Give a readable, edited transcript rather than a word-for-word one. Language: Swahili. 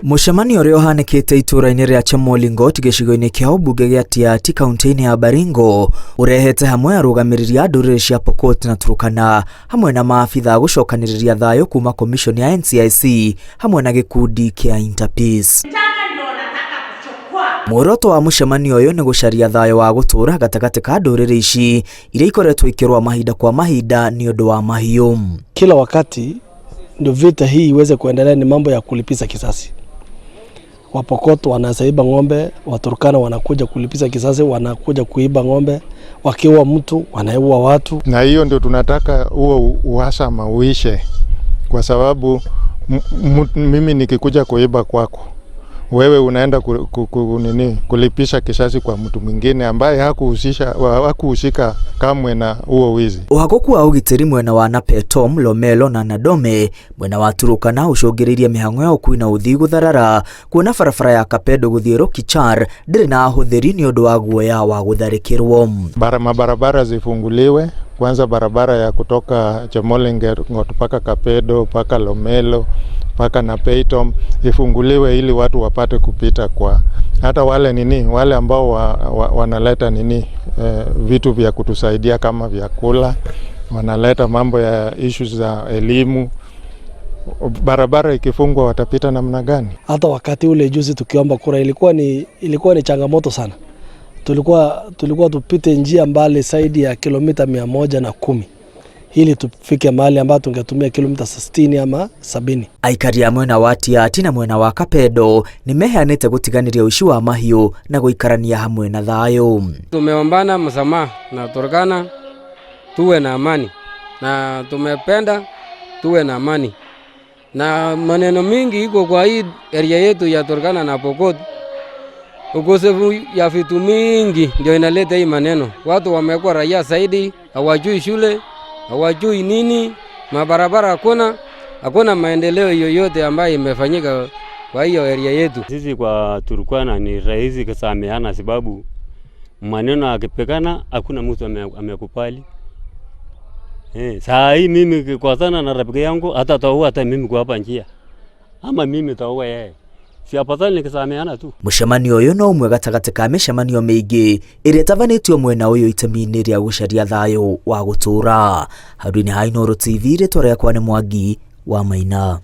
Mũcemanio ũrĩa ũhanĩkĩte itũũra-inĩ rĩa Chemolingot gĩcigo-inĩ kĩa ũmbunge gĩa Tiaty kaunti-inĩ ya Baringo ũrehete hamwe arũgamĩrĩri a ndũrĩrĩ cia Pokot na Turkana hamwe na maabitha gũcokanĩrĩria thayũ kuma commission ya NCIC hamwe na gĩkundi kĩa Interpeace. Muoroto wa mũcemanio ũyũ nĩ gũcaria thayũ wa gũtũũra gatagatĩ ka ndũrĩrĩ ici iria ikoretwo ikĩrũa mahinda kwa mahinda nĩ ũndũ wa mahiũ. Kila wakati ndio vita hii iweze kuendelea ni mambo ya kulipiza kisasi. Wapokot wanaiba ng'ombe, Waturkana wanakuja kulipiza kisasi, wanakuja kuiba ng'ombe, wakiua mtu wanaua watu. Na hiyo ndio tunataka huo uhasama uishe, kwa sababu mimi nikikuja kuiba kwako wewe unaenda nini kulipisha kisasi kwa mtu mwingine ambaye hakuhusika kamwe na huo wizi. Ũhagũku wa ũgitĩri mwena wa Napetom, Lomelo na Nadome mwena wa Turukana ũcũngĩrĩirie mĩhang'o ya ũkui na ũthii gũtharara kuona barabara ya Kapedo gũthiĩ Lokichar ndĩrĩ na ahũthĩri nĩ ũndũ wa guoya wa gũtharĩkĩrwo. Mabarabara zifunguliwe kwanza, barabara ya kutoka Chemolingot mpaka Kapedo mpaka Lomelo mpaka Napeitom ifunguliwe ili watu wapate kupita, kwa hata wale nini wale ambao wanaleta nini vitu vya kutusaidia kama vyakula, wanaleta mambo ya issues za elimu. Barabara ikifungwa watapita namna gani? Hata wakati ule juzi tukiomba kura ilikuwa ni changamoto sana. Tulikuwa tupite njia mbali zaidi ya kilomita 110 ili tufike mahali ambapo tungetumia kilomita 60 ama 70. Aikari a mwena wa Tiaty na mwena wa Kapedo nĩ meheanĩte gũtiganĩria ũici wa mahiũ na gũikarania hamwe na thayũ. Tumeombana msamaha na Turkana tuwe na amani, na tumependa tuwe na amani, na maneno mingi iko kwa hii area yetu ya Turkana na Pokot. Ukosefu ya vitu mingi ndio inaleta hii maneno. Watu wamekuwa raia zaidi, hawajui shule, hawajui nini, mabarabara hakuna, hakuna maendeleo yoyote ambayo imefanyika kwa hiyo area yetu. Sisi kwa Turkana ni rahisi kusameheana, sababu maneno akipekana hakuna mtu amekubali. Saa hii mimi kwa sana na rafiki yangu hata taua hata mimi kwa hapa njia ama mimi taua yeye. Si afadhali nikisameheana tu. Mũcemanio ũyũ no ũmwe gatagatĩ ka mĩcemanio mĩingĩ ĩrĩa ĩtabanĩtio mwena ũyũ itemi-inĩ rĩa gũcaria thayũ wa gũtũũra. Handũ-inĩ ha Inooro TV, rĩtwa rĩakwa nĩ Mwangi wa Maina.